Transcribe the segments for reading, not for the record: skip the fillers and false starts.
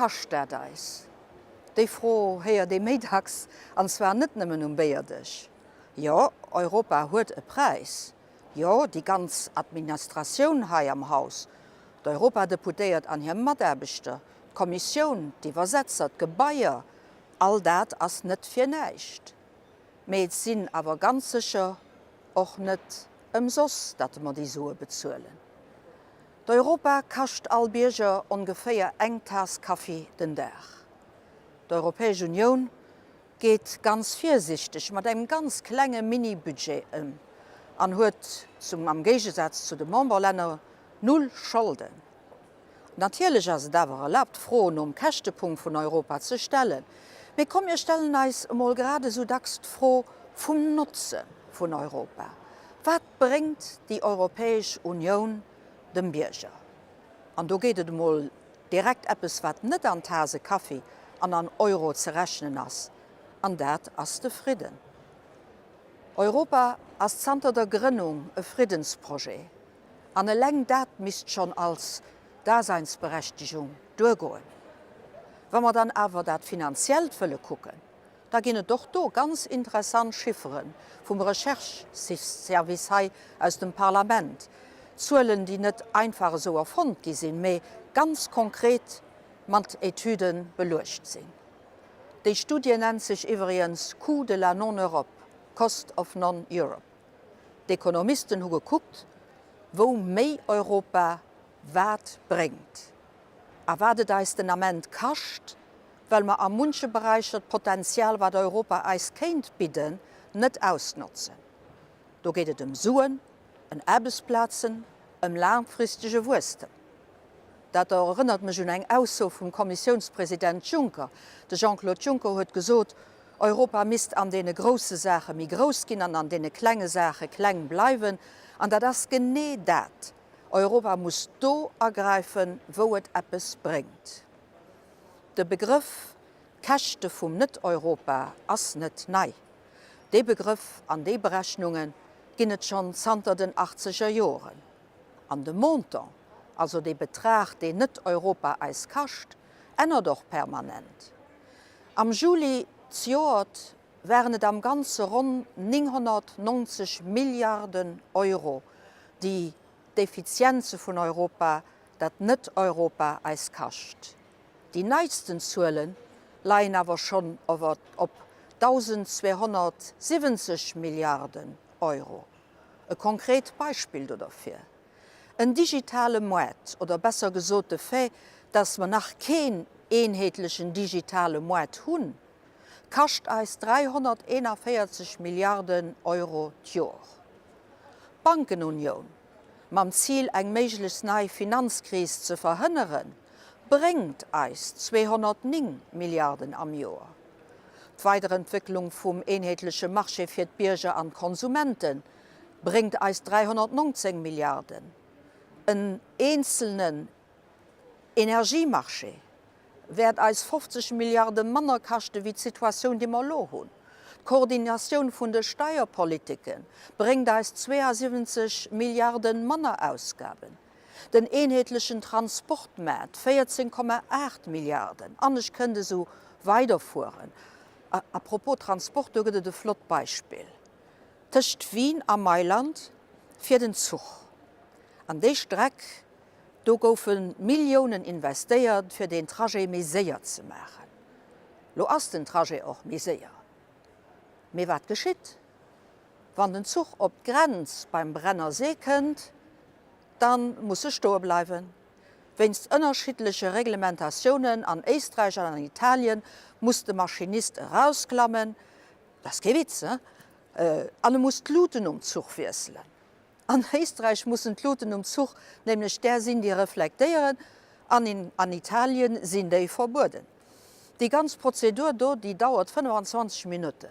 kascht dat eis? Déi Fro héiert ee méi dacks, an zwar net nëmmen um Béierdësch. Jo, Europa huet e Präis. Jo, déi ganz Administratioun hei am Haus, d'Europadeputéiert an hir Mataarbechter, d'Kommissioun, d'Iwwersetzer, d'Gebaier, all dat ass net fir näischt. Mee et sinn awer ganz sécher och net ëmsoss, datt mer déi Sue bezuelen. D'Europa kascht all Bierger ongeféier eng Taass Kaffi den Dag. D'Europäesch Unioun geet ganz virsichteg mat engem ganz klenge Mini-Budget ëm an huet, zum am Géigesaz zu de Memberlänner, null Scholden. Natierlech ass et awer erlaabt d'Fro nom Käschtepunkt vun Europa ze stellen. Mee komm mir stellen eis emol grad esou dacks d'Fro vum Notze vun Europa. Wat bréngt déi Europäesch Unioun dem Bierger? An do geet et emol direkt eppes wat net an Tase Kaffi an an Euro ze rechnen ass, an dat ass de Fridden. Europa ass zanter der Grënnung e Friddensprojet. An eleng dat misst schonn als Daseinsberechtigung duergoen. Wa mer dann awer dat Finanziellt wëlle kucken, da ginn et och do ganz interessant Chiffere vum Rechercheservice hei aus dem Parlament, Zuelen, déi net einfach esou erfonnt gi sinn, mee ganz konkret mat Etüde beluecht sinn. Déi Studie nennt sech iwwregens Coût de la non-Europe, Cost of non-Europe. D'Ekonomisten hu gekuckt, wou méi Europa wat bréngt a wat et eis den Ament kascht, well mer a munche Beräicher d'Potenzial, wat Europa eis kéint bidden, net ausnotzen. Do geet et ëm Suen, ëm Aarbechtsplazen, ëm laangfristege Wuesstem. Dat erënnert mech un eng Ausso vum Kommissiounspresident Juncker. De Jean-Claude Juncker huet gesot, Europa misst an deene grousse Saache méi grouss ginn an an deene klenge Saache kleng bleiwen. An dat ass genee dat, Europa muss do agräifen, wou et eppes bréngt. De Begrëff Käschte vum Net-Europa ass net nei. Dee Begrëff an déi Berechnunge ginn et schonn zanter den achtzeger Joren. An de Montant, also dee Betrag, deen Net-Europa eis kascht, ännert och permanent. Am Juli zjoert waren et am Ganze ronn 990 Milliarden Euro, déi d'Defizienze vun Europa, dat Net-Europa eis kascht. Déi neisten Zuele leien awer schonn op 1.270 Milliarden Euro. E konkret Beispill do derfir, En digitale Moart, oder besser gesot de Fait, dass mer nach keen eenheetlechen digitale Moart hunn, kascht eis 341 Milliarden Euro d'Jor. D'Bankenunioun, mam Zil eng méiglechst nei Finanzkris ze verhënneren, bréngt eis 209 Milliarden am Joer. D'Weiderentwécklung vum eenheetleche Marché fir d'Bierger an d'Konsumente bréngt eis 319 Milliarden. En eenzelnen Energiemarché wäert eis 50 Milliarde manner kaschte wéi d'Situatioun, déi mer elo hunn. D'Koordinatioun vun de Steierpolitike bréngt eis 72 Milliarde manner Ausgaben. Den eenheetlechen Transportmaart 14,8 Milliarden. An ech kënnt esou weiderfueren. A propos Transport, do gëtt et e flott Beispill. Tëscht Wien a Mailand fiert en Zuch. An déi Streck, do goufe Milliounen investéiert, fir deen Trajet méi séier ze maachen. Lo ass den Trajet och méi séier. Mee wat geschitt, wann den Zuch op d'Grenz beim Brennersee kënnt? Dann muss e stoe bleiwen. Wéinst ënnerschiddleche Reglementatiounen an Éisträich an an Italien muss de Maschinist erausklammen, dat ass kee Witz, he, an e muss d'Luten um Zuch wiesselen. An Éisträich mussen d'Luten um Zuch nämlech där sinn, déi reflektéieren, an an Italien sinn déi verbueden. Déi ganz Prozedur do, déi dauert 25 Minutten.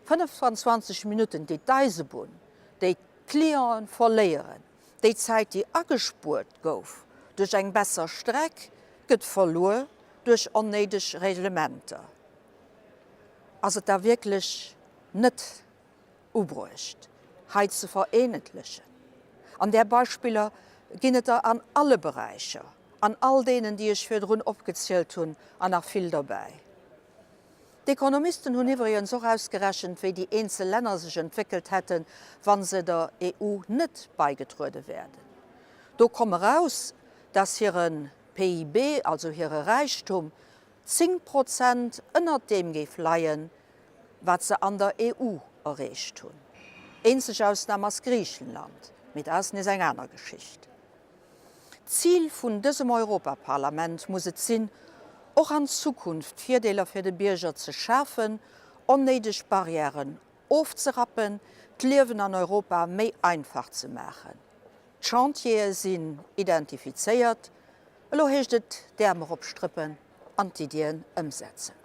25 Minutten, déi d'Eisebunn, déi D'Clienten verléieren. Déi Zäit, déi agespuert gouf duerch eng besser Streck, gëtt verluer duerch onnéideg Reglementer. Ass et da wierklech net ubruecht, hei ze vereenhetlechen? An där Beispiller ginn et der an alle Beräicher. An all deenen, déi ech virdrun opgezielt hunn, an nach vill dobäi. D'Ekonomisten hunn iwwregens och ausgerechent, wéi déi eenzel Länner sech entwéckelt hätten, wa se der EU net baigetruede wäerden. Do komm eraus, dass hire PIB, also hire Räichtum, 10 Prozent ënnert deem géif leien, wat se an der EU erreecht hunn. Eenzeg Ausnam ass Griichenland, mee dat ass nees eng aner Geschicht. D'Zil vun dësem Europaparlament muss et sinn, och an Zukunft Virdeeler fir de Bierger ze schafen, onnéideg Barrièren ofzerappen, d'Liewen an Europa méi einfach ze maachen. D'Chantiere sinn identifizéiert, elo heescht et d'Äerm eropstrëppen an d'Iddien ëmsetzen.